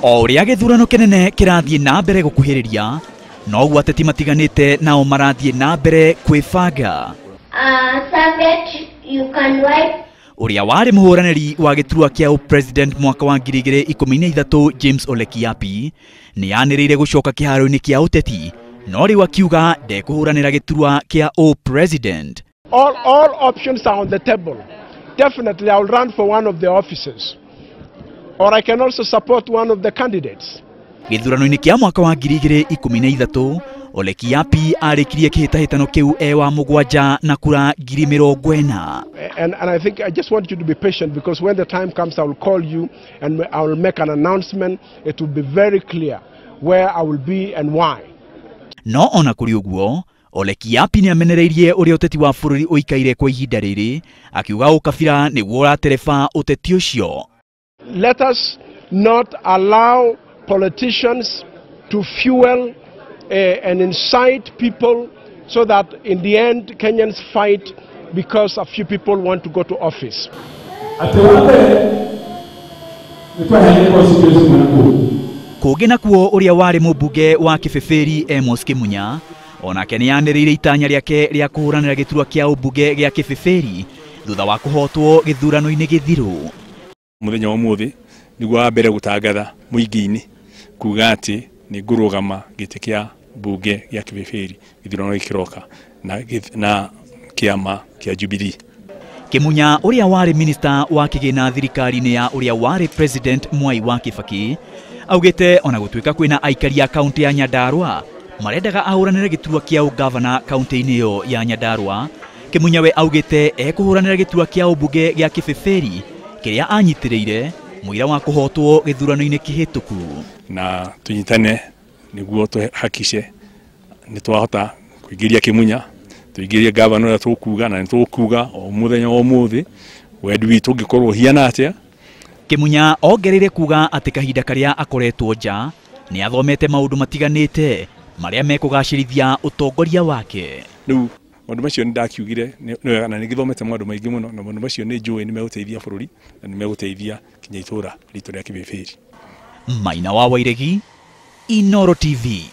O ũrĩa gĩthurano kĩnene kĩrathiĩ na mbere gũkuhĩrĩria, noguo ateti matiganĩte nao marathiĩ na mbere kwĩbanga. Serviette you can wipe. Ũrĩa warĩ mũhũranĩri wa gĩturwa kĩa president mwaka wa 2013 James Ole Kiyiapi nĩ anĩrĩire gũcoka kĩharo-inĩ kĩa ũteti, no rĩu akiuga ndekũhũranĩra gĩturwa kĩa president. All options are on the table. Definitely I will run for one of the offices, or I can also support one of the candidates. Gĩthurano-inĩ kĩa mwaka wa 2013 Ole Kiyiapi arĩkirie kĩhĩtahĩtano kĩu e wa mũgwanja na kura 40,000. And I think I just want you to be patient, because when the time comes I will call you and I will make an announcement. It will be very clear where I will be and why. No ona kũrĩ ũguo, Ole Kiyiapi nĩ amenereirie ũrĩa ũteti wa bũrũri ũikaire kwa ihinda rĩrĩ, akiuga ũkabira nĩguo ũratereba ũteti ũcio. Let us not allow politicians to fuel and incite people so that in the end Kenyans fight because a few people want to go to office. Kũngĩ nakuo ũrĩa warĩ mũmbunge wa Kĩbĩbĩri Amos Kĩmunya onake nĩ anĩrĩire itanya rĩake rĩa kũhũranĩra gĩturwa kĩa ũmbunge gĩa Kĩbĩbĩri thutha wa kũhotwo gĩthurano-inĩ gĩthiru. Mũthenya wa ũmũthĩ nĩguo wa mbere gũtangatha mũingĩ-inĩ kuga atĩ nĩ ngũrũgama gĩtĩ kĩa mbunge gĩa Kĩbĩbĩri gĩthurano gĩkĩroka na kĩama kĩa Jubilee. Kĩmunya ũrĩa warĩ minista wa kĩgĩna thirikari-inĩ ya ũrĩa warĩ president Mwai wa Kibaki augĩte ona gũtuĩka kwĩna aikari a kaunti ya Nyandarua marendaga ahũranĩre gĩturwa kĩa ũgavana kaunti-inĩ ĩyo ya Nyandarua, Kĩmunya we augĩte ekũhũranĩra gĩturwa kĩa ũmbunge gĩa Kĩbĩbĩri kĩrĩa anyitĩrĩire mũira wa kũhotwo gĩthurano-inĩ kĩhĩtũku. Na tunyitane nĩguo tuhakishe nĩ twahota kũingĩria Kĩmunya, tũingĩrie gavana ũrĩa tũkuga, na nĩ tũkuga o mũthenya o mũthĩ wendi witũ ũngĩkorwo ũhiana atĩa. Kĩmunya ongereire kuga atĩ kahinda karĩa akoretwo nja nĩ athomete maũndũ matiganĩte marĩa mekũgacĩrithia ũtongoria wake. Rĩu maũndũ macio nĩ ndakiugire nĩ wega, na nĩ ngĩthomete maũndũ maingĩ mũno, na maũndũ macio nĩ njũĩ nĩ megũteithia bũrũri na nĩ megũteithia kinya itũũra ritũ rĩa Kĩbĩbĩri. Maina wa Wairegi, Inooro TV.